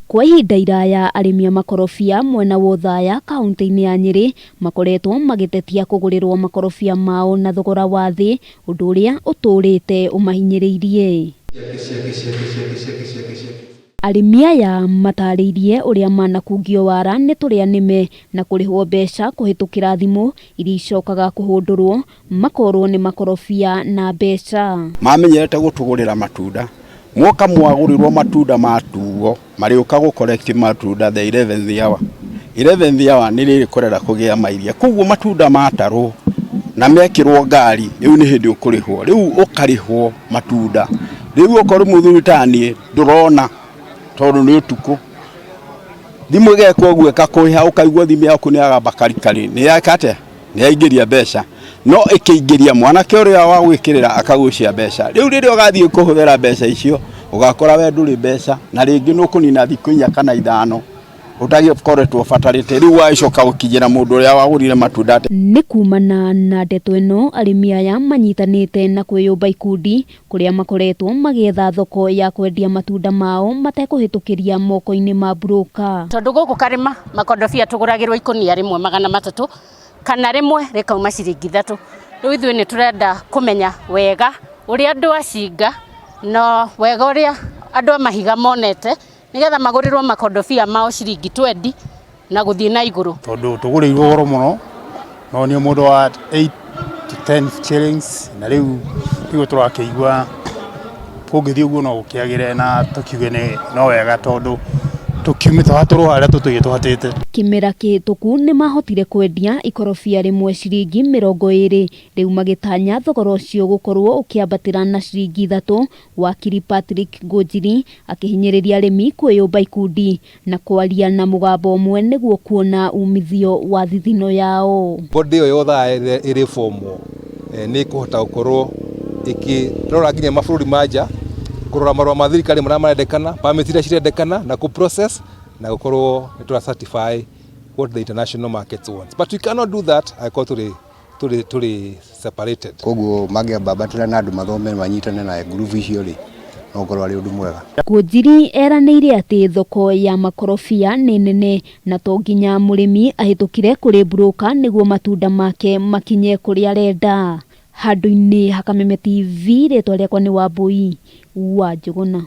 Kwa ihinda iraya arĩmi a makorobia mwena wa Othaya kaunti-inĩ ya Nyĩrĩ makoretwo magĩtetia kũgũrĩrwo makorobia mao na thogora wa thĩ ũndũ ũrĩa ũtũrĩte ũmahinyĩrĩirie. Arĩmi aya matarĩirie ũrĩa manakungio wara nĩ tũrĩa nĩme na kũrĩhwo mbeca kũhĩtũkĩra thimũ iria icokaga kũhũndũrwo makorwo nĩ makorobia na mbeca. Mamenyerete gũtũgũrĩra matunda mwoka mwagũrĩrwo matunda matuo marĩũka gũ collect matunda the 11th hour. 11th hour nĩ rĩrĩ kũrera kũgĩa mairia, koguo matunda matarwo na mekĩrwo ngari rĩu nĩ hĩndĩ ũkũrĩhwo, rĩu ũkarĩhwo matunda. Rĩu okorwo mũthuri ta niĩ ndũrona tondũ nĩ ũtukũ, thimũ ĩgekwo ũguo ĩgakũrĩha ũkaigua thimũ yaku nĩ yagamba karikari, nĩ yeka atĩa, nĩ yaingĩria mbeca, no ĩkĩingĩria mwanake ũrĩa wa gwĩkĩrĩra akagucia mbeca. Rĩu rĩrĩa ũgathiĩ kũhũthĩra mbeca icio ũgakora we ndũrĩ mbeca na rĩngĩ nĩ ũkũnina thikũ inya kana ithano ũtagĩkoretwo ũbatarĩte, rĩu wagĩcoka gũkinyĩra mũndũ ũrĩa wagũrire matunda. Nĩ kumana na ndeto ĩno arĩmi aya manyitanĩte na kwĩyũmba ikundi kũrĩa makoretwo magĩetha thoko ya kwendia matunda mao matekũhĩtũkĩria moko-inĩ ma broker. Tondũ gũkũ karĩma makondobia tũgũragĩrwo ikũnia rĩmwe 300 kana rĩmwe rĩkauma ciringi 3. Rĩu ithuĩ nĩ tũrenda kũmenya wega ũrĩa andũ a Cinga na wega ũrĩa andũ a mahiga monete nĩgetha magũrĩrwo makondobia mao ciringi 20 na gũthiĩ na igũrũ. Tondũ tũgũrĩirwo goro mũno no nĩ mũndũ wa 8 to 10 shillings na rĩu nĩguo tũrakĩigua kũngĩthiĩ ũguo no gũkĩagĩre na tũkiuge nĩ no wega tondũ tũkiumĩte hatũrũ harĩa tũtũire tũhatĩte. Kĩmera kĩhĩtũku nĩmahotire kwendia ikorobia rĩmwe ciringi 20 rĩu magĩtanya thogora ũcio gũkorwo ũkĩambatĩra na ciringi 3. Wakiri Patrick Ngũnjiri akĩhinyĩrĩria arĩmi kwĩyũmba ikundi na kwaria na mũgambo ũmwe nĩguo kuona umithio wa thithino yao. Body ĩyo yothe ĩrĩ formwo nĩ ĩkũhota gũkorwo ĩkĩrora nginya mabũrũri ma nja, kũrora marũa ma thirikari marĩa marendekana, permit iria cirendekana na kũ process na gũkorwo nĩ tũra certify what the international markets want. But we cannot do that angĩkorwo tũrĩ separated. Koguo mangĩambatĩra na andũ mathome manyitane na ngurubu icio rĩ, no ũkorwo arĩ ũndũ mwega. Ngũnjiri eranĩire atĩ thoko ya makorobia nĩ nene na to nginya mũrĩmi ahĩtũkire kũrĩ broker nĩguo matunda make makinye kũrĩa arenda. Handũ-inĩ ha Kameme TV, rĩtwa rĩakwa nĩ Wambui wa Njũgũna.